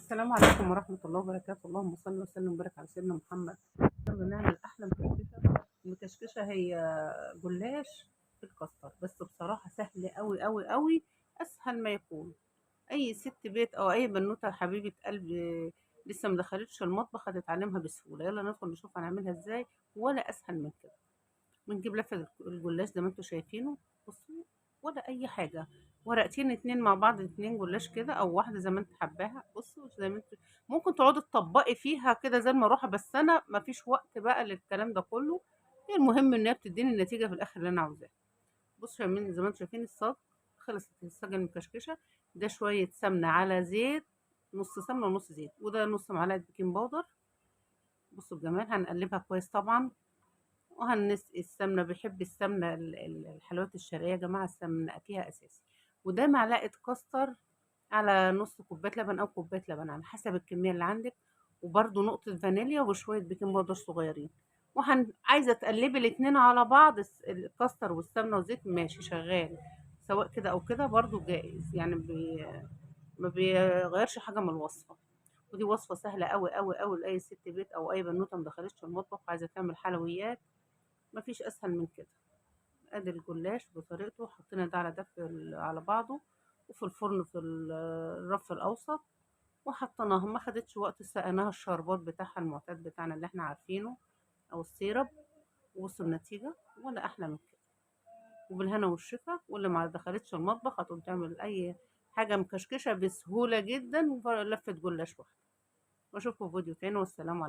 السلام عليكم ورحمة الله وبركاته. اللهم صل وسلم وبارك على سيدنا محمد. يلا نعمل أحلى مكشكشة. المكشكشة هي جلاش بالكاستر، بس بصراحة سهل أوي أوي أوي، أسهل ما يكون. أي ست بيت أو أي بنوتة حبيبة قلب لسه مدخلتش المطبخ هتتعلمها بسهولة. يلا ندخل نشوف هنعملها ازاي، ولا أسهل من كده. بنجيب لفة الجلاش زي ما انتوا شايفينه، بصوا ولا أي حاجة، ورقتين اتنين مع بعض، اتنين جلاش كده او واحدة زي ما انت حباها. بصوا زي ما انت ممكن تقعدي تطبقي فيها كده زي المروحة، بس انا مفيش وقت بقى للكلام ده كله. المهم ان هي بتديني النتيجة في الاخر اللي انا عاوزاها. بصوا يا زي ما انتوا شايفين الصاج خلصت، الصاج المكشكشه ده شوية سمنه على زيت، نص سمنه ونص زيت، وده نص معلقه baking powder. بصوا الجمال، هنقلبها كويس طبعا، وهنسقي السمنة. بيحب السمنة الحلويات الشرقية يا جماعة، السمنة فيها اساسي. وده معلقه كاستر على نص كوباية لبن او كوباية لبن على حسب الكمية اللي عندك، وبرده نقطة فانيليا وشوية baking powder صغيرين. عايزه تقلبي الاتنين على بعض، الكاستر والسمنه والزيت، ماشي شغال سواء كده او كده برده جائز، يعني ما بيغيرش حاجة من الوصفة. ودي وصفه سهلة قوي قوي قوي لاي ست بيت او اي بنوته ما دخلتش المطبخ وعايزه تعمل حلويات، مفيش اسهل من كده. ادي الجلاش بطريقته، حطينا ده على ده على بعضه، وفي الفرن في الرف الاوسط، وحطيناها. ما خدتش وقت، سقيناها الشربات بتاعها المعتاد بتاعنا اللي احنا عارفينه او ال syrup. وصل النتيجة ولا احلى من كده، وبالهنا والشفا. واللي ما دخلتش المطبخ هتقوم تعمل اي حاجة مكشكشه بسهولة جدا، ولفه جلاش واحدة. واشوفكم في فيديو تاني، والسلام عليكم.